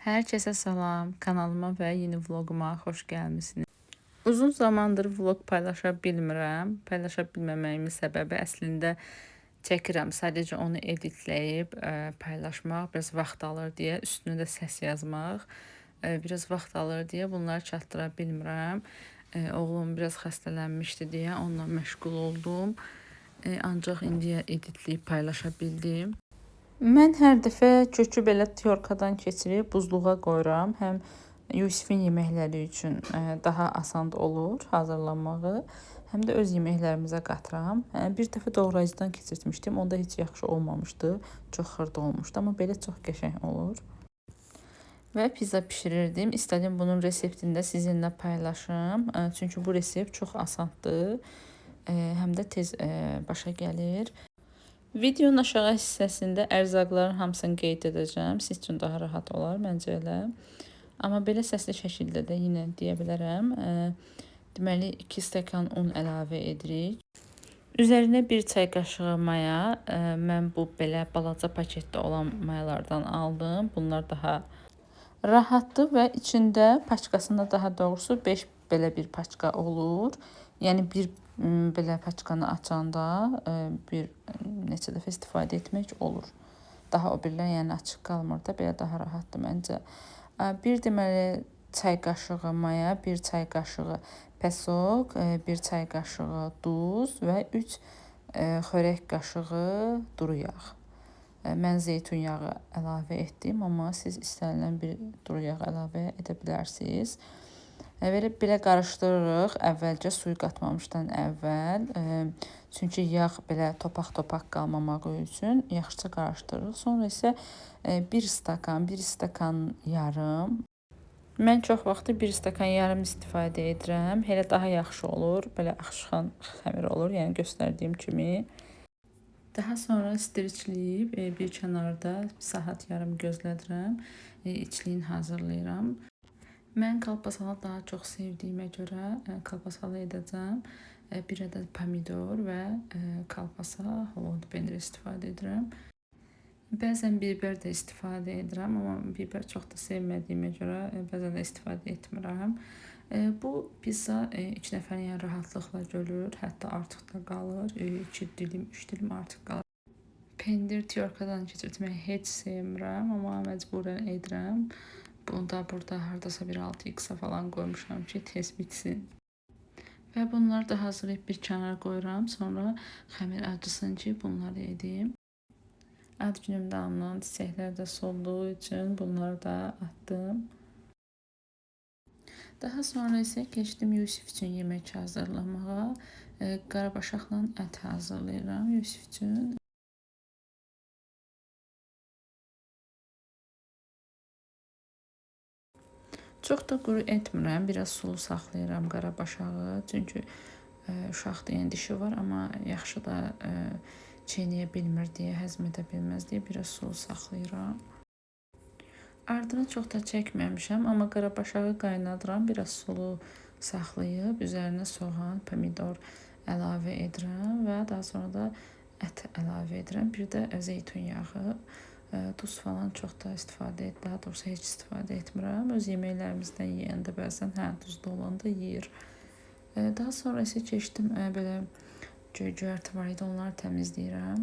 Herkese salam, kanalıma və yeni vloguma xoş gəlmisiniz. Uzun zamandır vlog paylaşa bilmirəm. Paylaşa bilməməyimin səbəbi əslində çəkirəm. Sadəcə onu editləyib paylaşmaq biraz vaxt alır deyə, üstünə də səs yazmaq biraz vaxt alır deyə bunları çatdıra bilmirəm. Oğlum biraz xəstələnmişdi deyə onunla məşğul oldum. Ancaq indiyə editləyib paylaşa bildim. Mən hər dəfə kökü belə tyorkadan keçirib buzluğa qoyuram. Həm Yusifin yeməkləri üçün daha asan olur hazırlanmağı, həm də öz yeməklərimizə qatıram. Bir dəfə doğrayıcıdan keçirtmişdim. Onda heç yaxşı olmamışdı. Çox xırda olmuşdu, amma belə çox qəşəng olur. Və pizza bişirirdim. İstədim bunun reseptini də sizinlə paylaşım. Çünki bu resept çox asandır. Həm də tez başa gəlir. Videonun aşağı hissəsində ərzaqların hamısını qeyd edəcəm. Siz üçün daha rahat olar məncə elə. Amma belə səsli şəkildə də yenə deyə bilərəm. Deməli 2 stəkan un əlavə edirik. Üzərinə 1 çay qaşığı maya. Mən bu belə balaca paketdə olan mayalardan aldım. Bunlar daha rahatdır və içində paçkasında daha doğrusu 5 belə bir paçka olur. Yəni bir belə paçkanı açanda bir neçə dəfə istifadə etmək olur. Daha o birlər yəni açıq qalmır da, belə daha rahatdır məncə. Bir deməli çay qaşığı maya, 1 çay qaşığı pesok, 1 çay qaşığı duz və 3 xörək qaşığı duru yağ. Mən zeytun yağı əlavə etdim, amma siz istənilən bir duru yağ əlavə edə bilərsiniz. Belə qarışdırırıq əvvəlcə suyu qatmamışdan əvvəl. Çünki yağ belə topaq-topaq qalmamağı üçün yaxşıca qarışdırırıq. Sonra isə 1 stəkan, 1 stəkan yarım. Mən çox vaxtı 1 stəkan yarım istifadə edirəm. Elə daha yaxşı olur. Belə axışqan xəmir olur, yəni göstərdiyim kimi. Daha sonra streçləyib bir kənarda saat yarım gözlədirəm. İçliyini hazırlayıram. Mən kalpasalı daha çox sevdiyimə görə kalpasalı edəcəm. Bir ədəd pomidor və kalpasa, holod pendir istifadə edirəm. Bəzən biber də istifadə edirəm, amma biber çox da sevmədiyimə görə bəzən də istifadə etmirəm. Bu pizza 2 nəfərin yəni rahatlıqla görür, hətta artıq da qalır. 2 dilim, 3 dilim artıq qalır. Pendir tyorkadan keçirtməyi heç sevmirəm, amma məcburən edirəm. Bunu da burada hardasa bir 6x-a falan qoymuşam ki, tez bitsin. Və bunları da hazırlayıb bir kənara qoyuram. Sonra xəmir acısın ki, bunları edim. Ad günümdə alınan çiçəklər də solduğu üçün bunları da atdım. Daha sonra isə keçdim Yusif üçün yemək hazırlamağa. Qarabaşaqla ət hazırlayıram Yusif üçün. Çox da quru etmirəm, biraz sulu saxlayıram qarabaşağı. Çünki uşaqdır, yəni dişi var, amma yaxşı da çeynəyə bilmir deyə, həzm edə bilməz deyə biraz sulu saxlayıram. Ardını çox da çəkməmişəm, amma qarabaşağı qaynadıram, biraz sulu saxlayıb üzərinə soğan, pomidor əlavə edirəm və daha sonra da ət əlavə edirəm. Bir də zeytun yağı. Duz falan çox da istifadə et, daha doğrusu heç istifadə etmirəm. Öz yeməklərimizdən yeyəndə bəzən duzlu olanda yeyir. Daha sonra isə keçdim belə göyərti var idi, onları təmizləyirəm.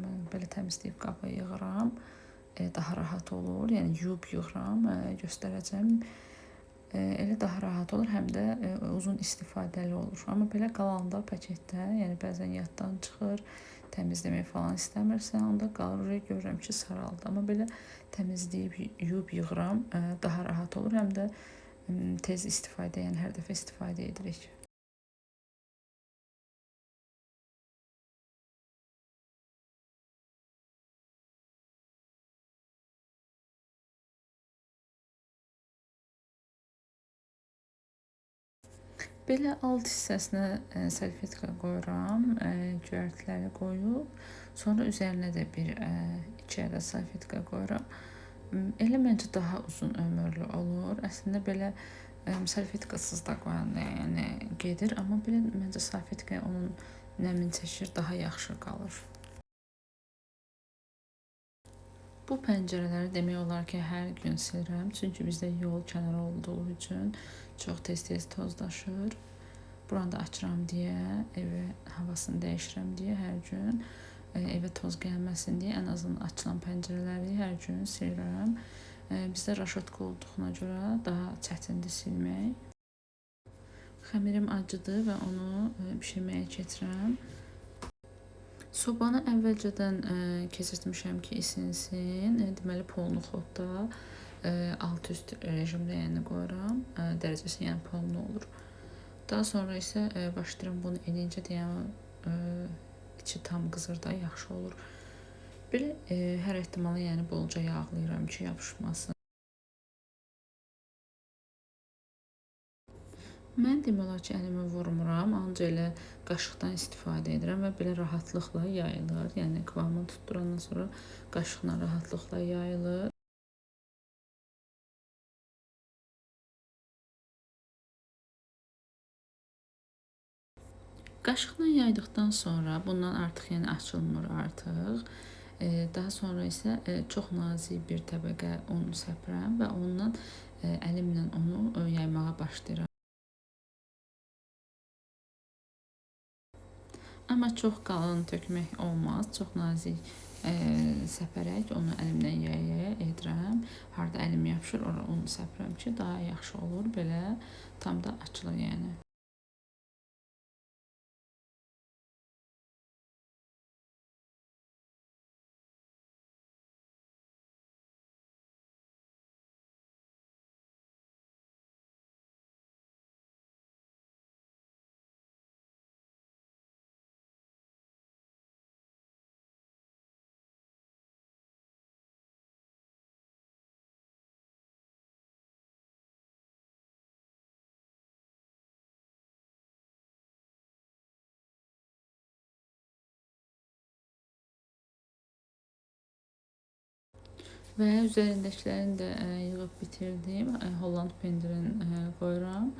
Mən belə təmizləyib qaba yığıram. Daha rahat olur. Yəni yuyub yığıram, göstərəcəm. Elə daha rahat olur, həm də uzun istifadəli olur. Amma belə qalanda paketdə, yəni bəzən yaddan çıxır, təmizləmək falan istəmirsən, onda qalır, oraya görürəm ki, saraldı. Amma belə təmizləyib, yuyub yığıram, daha rahat olur, həm də tez istifadə, yəni hər dəfə istifadə edirik. Belə alt hissəsinə salfetka qoyuram, göyərtiləri qoyub, sonra üzərinə də bir 2 ədəd salfetka qoyuram. Elə məncə daha uzun ömürlü olur. Əslində belə salfetkasız da qoyanda yəni gedir, amma belə məncə salfetka onun nəmini çəkir, daha yaxşı qalır. Bu pəncərələri demək olar ki, hər gün silirəm. Çünki bizdə yol kənarı olduğu üçün çox tez-tez tozlaşır. Buranı da açıram deyə, evə havasını dəyişirəm deyə hər gün evə toz gəlməsin deyə ən azından açılan pəncərələri hər gün silirəm. Bizdə raşotka olduğuna görə daha çətindir silmək. Xəmirim acıdır və onu bişirməyə keçirəm. Sobanı əvvəlcədən keçirtmişəm ki, isinsin. Deməli, polnu xodda alt üst rejimdə yəni qoyuram. Dərəcəsi yəni polnu olur. Daha sonra isə başlayıram bunu edincə deyəm içi tam qızır da yaxşı olur. Belə hər ehtimala yəni bolca yağlayıram ki, yapışmasın. Mən demək olar ki, əlimi vurmuram, ancaq elə qaşıqdan istifadə edirəm və belə rahatlıqla yayılır. Yəni kıvamını tutdurandan sonra qaşıqla rahatlıqla yayılır. Qaşıqla yaydıqdan sonra bundan artıq yəni açılmır artıq. Daha sonra isə çox nazik bir təbəqə un səpirəm və ondan əlimlə onu yaymağa başlayıram. Amma çox qalın tökmək olmaz. Çox nazik səpərək onu əlimdən yaya-yaya edirəm. Harda əlim yapışır, ora onu səpirəm ki, daha yaxşı olur. Belə tam da açılır yəni. Və üzərindəkilərini də yığıb bitirdim. Holland pendirini qoyuram.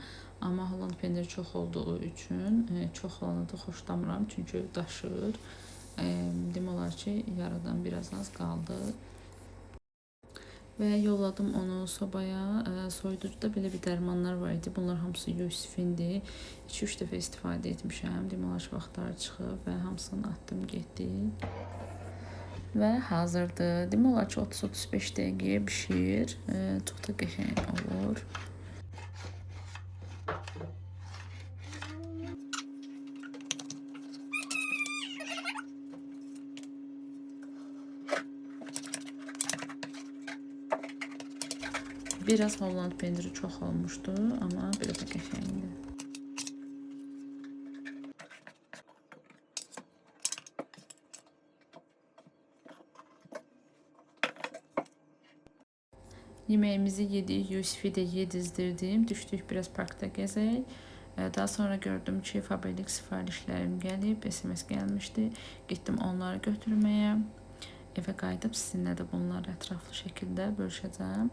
Amma Holland pendiri çox olduğu üçün çox olanı da xoşlamıram. Çünki daşır. Demək olar ki, yaradan biraz az qaldı. Və yolladım onu sobaya. Soyuducuda belə bir dərmanlar var idi. Bunlar hamısı Yusifindir. 2-3 dəfə istifadə etmişəm. Demək olar ki, vaxtları çıxıb və hamısını atdım, getdi. Və hazırdır. Demək olar ki, 30-35 dəqiqəyə bişir. Çox da qəşəng olur. Biraz Holland pendiri çox olmuşdu, amma belə də qəşəngdir. Yeməyimizi yedik, Yusifi də yedizdirdim. Düşdük biraz parkda gəzək. Daha sonra gördüm ki, Faberlic sifarişlərim gəlib, SMS gəlmişdi. Getdim onları götürməyə. Evə qayıdıb sizinlə də bunları ətraflı şəkildə bölüşəcəm.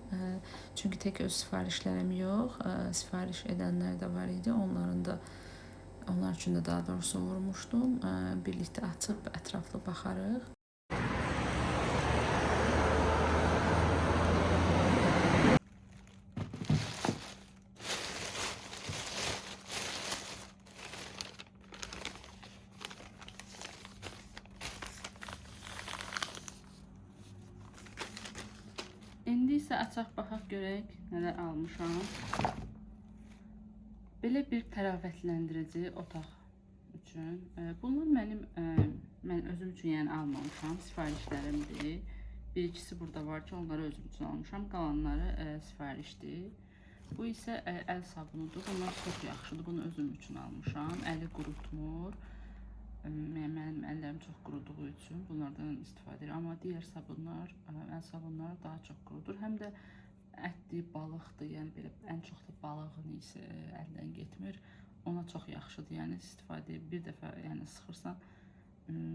Çünki tək öz sifarişlərim yox, sifariş edənlər də var idi. Onların da, onlar üçün də daha doğrusu vurmuşdum. Birlikdə açıb ətraflı baxarıq. İndi isə açaq baxaq görək nələr almışam. Belə bir təravətləndirici otaq üçün. Bunlar mənim mən özüm üçün yəni almamışam, sifarişlərimdir. Bir ikisi burada var ki, onları özüm üçün almışam. Qalanları sifarişdir. Bu isə əl sabunudur. Bunlar çox yaxşıdır. Bunu özüm üçün almışam. Əli qurutmur. Mənim əllərim çox quruduğu üçün bunlardan istifadə edirəm. Amma digər sabunlar, əl sabunları daha çox qurudur. Həm də ətdir, balıqdır. Yəni belə ən çox da balığın isə əldən getmir. Ona çox yaxşıdır. Yəni istifadə bir dəfə yəni sıxırsan,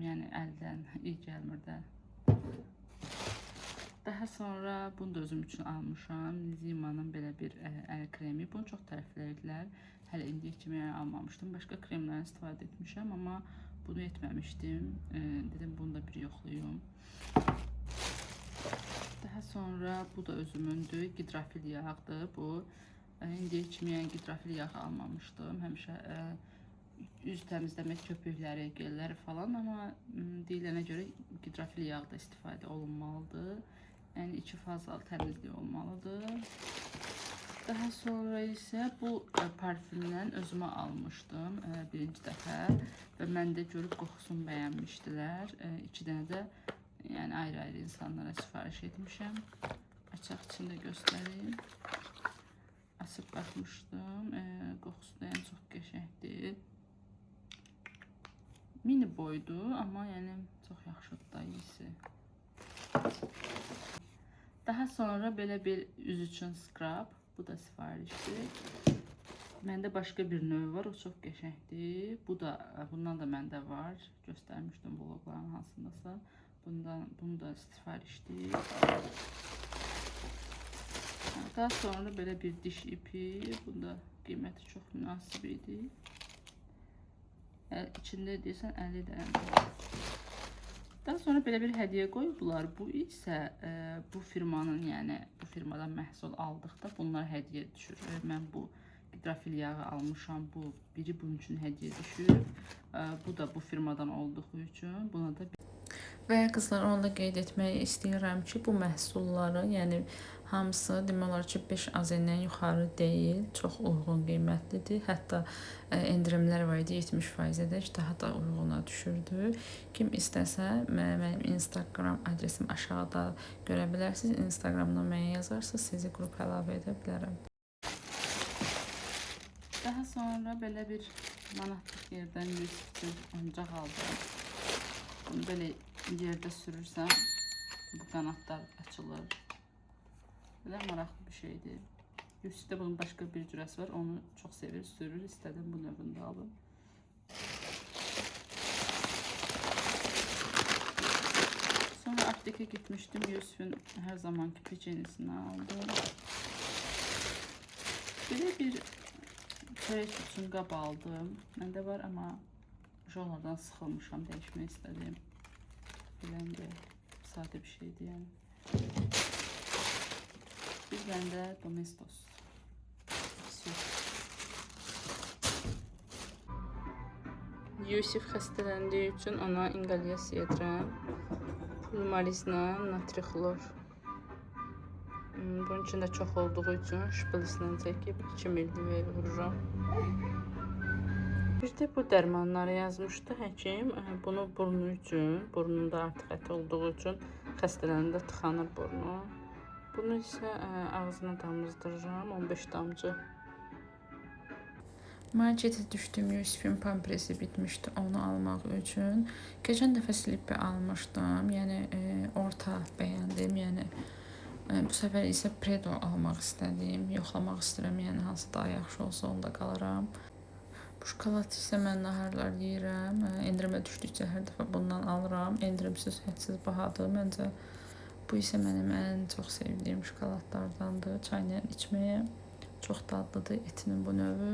yəni əldən iyi gəlmir də. Daha sonra bunu da özüm üçün almışam. Nizima'nın belə bir əl kremi. Bunu çox tərifləyirdilər. Hələ indiyə kimi yəni almamışdım. Başqa kremlərdən istifadə etmişəm, amma bunu etməmişdim. Dedim bunu da bir yoxlayım. Daha sonra bu da özümündür. Gidrofil yağdır bu. İndiyə kimi yəni gidrofil yağı almamışdım. Həmişə üz təmizləmək köpükləri, gelləri falan, amma deyilənə görə gidrofil yağı da istifadə olunmalıdır. Yəni iki fazalı təmizlik olmalıdır. Daha sonra isə bu parfümdən özümə almışdım birinci dəfə və mən də görüb qoxusunu bəyənmişdilər. İki dənə də yəni ayrı-ayrı insanlara sifariş etmişəm. Açaq içində göstəreyim. Açıb baxmışdım. Qoxusu da yəni çox qəşəngdir. Mini boydu, amma yəni çox yaxşıdır da iyisi. Daha sonra belə bir üz üçün scrub. Bu da sifarişdir. Məndə başqa bir növ var, o çox qəşəngdir. Bu da, bundan da məndə var. Göstərmişdim vlogların hansındasa. Bunu da sifarişdir. Daha sonra belə bir diş ipi. Bunda qiyməti çox münasib idi. İçində deyəsən 50 dənə. Daha sonra belə bir hədiyyə qoyublar. Bu isə bu firmanın, yəni bu firmadan məhsul aldıqda bunlar hədiyyə düşür. Mən bu gidrofil yağı almışam. Bu biri bunun üçün hədiyyə düşür. Bu da bu firmadan olduğu üçün buna da. Və qızlar, onu da qeyd etmək istəyirəm ki, bu məhsulları, yəni hamısı demək olar ki, 5 AZN-dən yuxarı deyil, çox uyğun qiymətlidir. Hətta endirimlər var idi, 70%-ədək daha da uyğuna düşürdü. Kim istəsə, mənim Instagram adresim aşağıda görə bilərsiniz. Instagramdan mənə yazarsınız, sizi qrupa əlavə edə bilərəm. Daha sonra belə bir manatlıq yerdən Yusif üçün oyuncaq aldım. Bunu belə yerdə sürürsən, bu qanadlar açılır. Belə maraqlı bir şeydir. Yusifdə bunun başqa bir cürəsi var. Onu çox sevir, sürür. İstədim bu növünü də alım. Sonra apteka gitmişdim. Yusif'in hər zamanki peçenisini aldım. Belə bir çörək üçün qab aldım. Məndə var, amma onlardan sıxılmışam, dəyişmək istədim. Beləndi, sadə bir şeydir yəni. Bir dənə də Domestos. Su. Yusif xəstələndiyi üçün ona ingalyasiya edirəm. Pulmorizlə natrixlor. Bunun içində çox olduğu üçün şplislə çəkib 2 ml vururam. Bir də bu dərmanları yazmışdı həkim. Bunu burnu üçün, burnunda artıq ət olduğu üçün xəstələndə tıxanır burnu. Bunu isə ağzına damızdırıram, 15 damcı. Marketə düşdüm, Yusifin pampresi bitmişdi, onu almaq üçün. Keçən dəfə Slippi almışdım, yəni orta bəyəndim, yəni bu səfər isə Predo almaq istədim. Yoxlamaq istəyirəm, yəni hansı daha yaxşı olsa onda qalaram. Bu şokolad isə mən naharlar yeyirəm. Endirimə düşdükcə hər dəfə bundan alıram. Endirimsiz, hədsiz bahadır. Məncə bu isə mənim ən çox sevdiyim şokoladlardandır. Çayla içməyə çox dadlıdır etinin bu növü.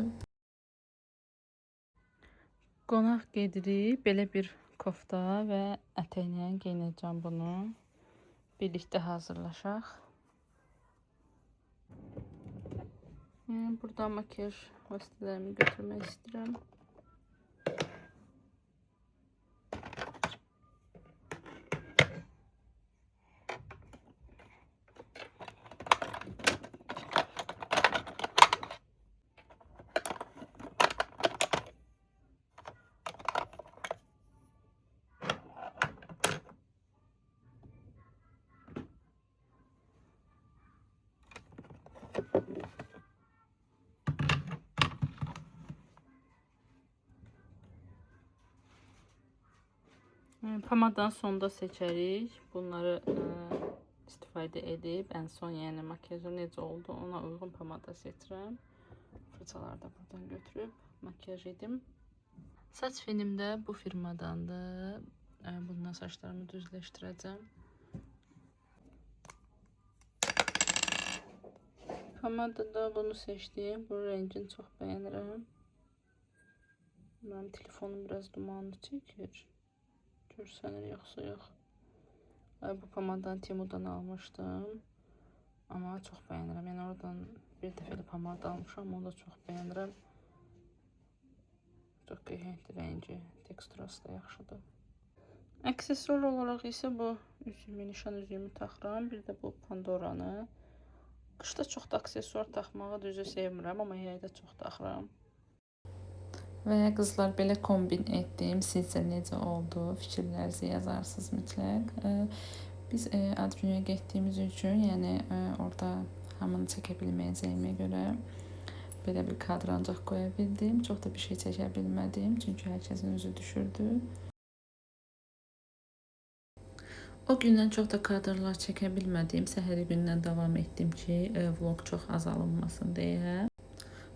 Qonaq gedirik. Belə bir kofta və ətəklə geyinəcəm bunu. Birlikdə hazırlaşaq. Yəni, buradan makyaj vasitələrimi götürmək istəyirəm. Pamadan sonda seçərik. Bunları istifadə edib ən son, yəni makyajım necə oldu ona uyğun pomada seçirəm. Fırçaları da buradan götürüb makyaj edim. Saç fenim də bu firmadandır. Bundan saçlarımı düzləşdirəcəm. Pomada da bunu seçdim. Bu rəngini çox bəyənirəm. Mənim telefonum biraz dumanlı çəkir. Görsənir yoxsa yox. Bu pomaddan Temu'dan almışdım. Amma çox bəyənirəm. Yəni oradan bir dəfə elə pomad almışam, onu da çox bəyənirəm. Çox qəşəngdir rəngi, teksturası da yaxşıdır. Aksesuar olaraq isə bu üzüyümü, nişan üzüyümü taxıram. Bir də bu Pandora'nı. Qışda çox da aksesuar taxmağı düzü sevmirəm, amma yayda çox taxıram. Və qızlar belə kombin etdim. Sizcə necə oldu? Fikirlərinizi yazarsınız mütləq. Biz ad günə getdiyimiz üçün, yəni orada hamını çəkə bilməyəcəyimə görə belə bir kadr ancaq qoya bildim. Çox da bir şey çəkə bilmədim, çünki hər kəsin üzü düşürdü. O gündən çox da kadrlar çəkə bilmədim. Səhəri gündən davam etdim ki, vlog çox az alınmasın deyə.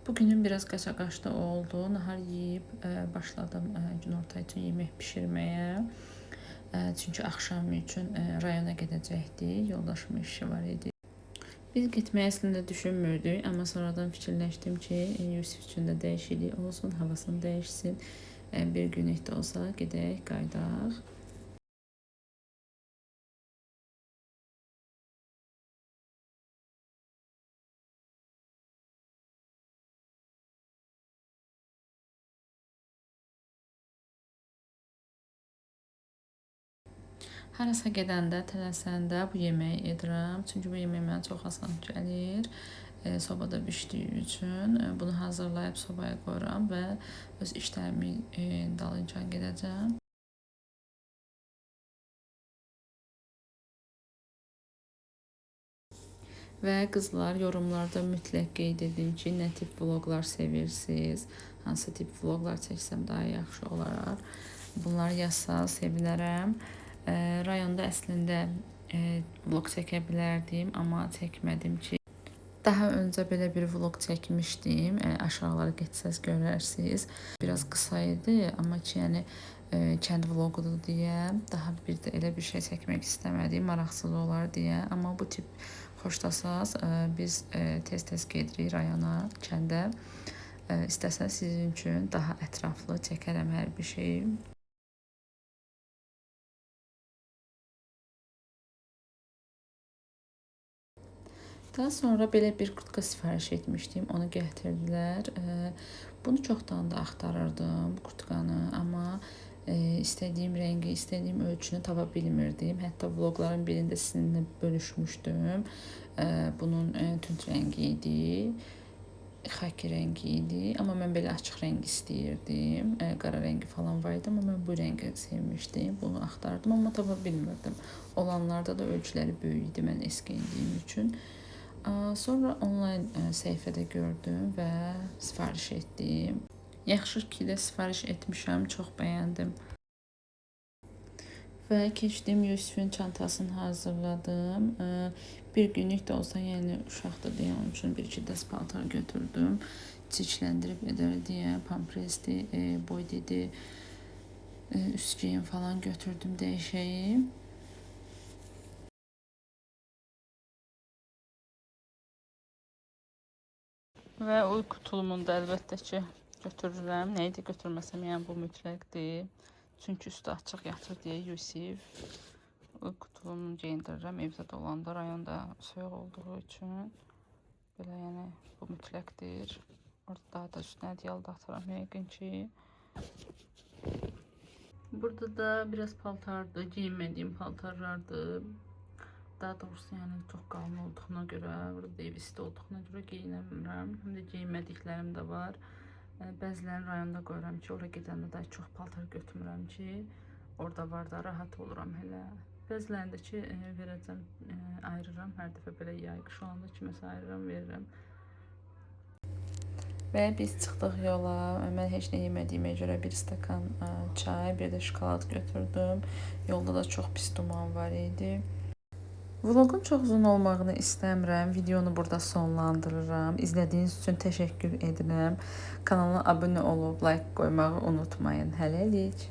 Bugünüm biraz qaça-qaçda oldu. Nahar yeyib başladım günorta üçün yemək bişirməyə. Çünki axşam üçün rayona gedəcəkdik. Yoldaşımın işi var idi. Biz getməyi əslində düşünmürdük, amma sonradan fikirləşdim ki, Yusif üçün də dəyişiklik olsun, havasını dəyişsin. Bir günlük də olsa gedək, qayıdaq. Harasa gedəndə, tələsəndə bu yeməyi edirəm. Çünki bu yemək mənə çox asan gəlir. Sobada bişdiyi üçün bunu hazırlayıb sobaya qoyuram və öz işlərimi dalınca gedəcəm. Və qızlar, yorumlarda mütləq qeyd edin ki, nə tip vloglar sevirsiniz, hansı tip vloglar çəksəm daha yaxşı olar. Bunları yazsanız sevinərəm. Rayonda əslində vlog çəkə bilərdim, amma çəkmədim ki, daha öncə belə bir vlog çəkmişdim. Aşağılara getsəz görərsiniz. Biraz qısa idi, amma ki, yəni kənd vloqudur deyə daha bir də elə bir şey çəkmək istəmədim, maraqsız olar deyə. Amma bu tip xoşlasaz, biz tez-tez gedirik rayona, kəndə. İstəsəz sizin üçün daha ətraflı çəkərəm hər bir şeyi. Daha sonra belə bir kurtka sifariş etmişdim. Onu gətirdilər. Bunu çoxdan da axtarırdım, bu kurtkanı, amma istədiyim rəngi, istədiyim ölçünü tapa bilmirdim. Hətta vlogların birində sizinlə bölüşmüşdüm. Bunun tünd rəngi idi, xaki rəngi idi. Amma mən belə açıq rəng istəyirdim. Qara rəngi falan var idi, amma mən bu rəngi sevmişdim. Bunu axtardım, amma tapa bilmirdim. Olanlarda da ölçüləri böyük idi mən eski indiyim üçün. Sonra onlayn səhifədə gördüm və sifariş etdim. Yaxşı ki də sifariş etmişəm, çox bəyəndim. Və keçdim Yusifin çantasını hazırladım. Bir günlük də olsa, yəni uşaqdır deyə onun üçün bir-iki dəst paltar götürdüm. Çirkləndirib edər deyə pampresdi, boydidi, üst geyim falan götürdüm dəyişəyim. Və uyku tulumunu da əlbəttə ki götürürəm. Nəyi də götürməsəm, yəni bu mütləqdir. Çünki üstü açıq yatır deyə Yusif. Uyku tulumunu geyindirirəm evdə də olanda, rayonda soyuq olduğu üçün. Belə yəni bu mütləqdir. Orada daha da üstünə ədyal da atıram yəqin ki. Burada da biraz paltardır, geyinmədiyim paltarlardır. Daha doğrusu yəni çox qalın olduğuna görə, burada ev isti olduğuna görə geyinəmirəm. Həm də geyinmədiklərim də var. Bəzilərini rayonda qoyuram ki, ora gedəndə də çox paltar götürmürəm ki, orada var da rahat oluram elə. Bəzilərini də ki, verəcəm, ayırıram. Hər dəfə belə yay qış olanda kiməsə ayırıram, verirəm. Və biz çıxdıq yola. Mən heç nə yemədiyimə görə bir stəkan çay, bir də şokolad götürdüm. Yolda da çox pis duman var idi. Vlogun çox uzun olmağını istəmirəm. Videonu burada sonlandırıram. İzlədiyiniz üçün təşəkkür edirəm. Kanala abunə olub like qoymağı unutmayın. Hələlik.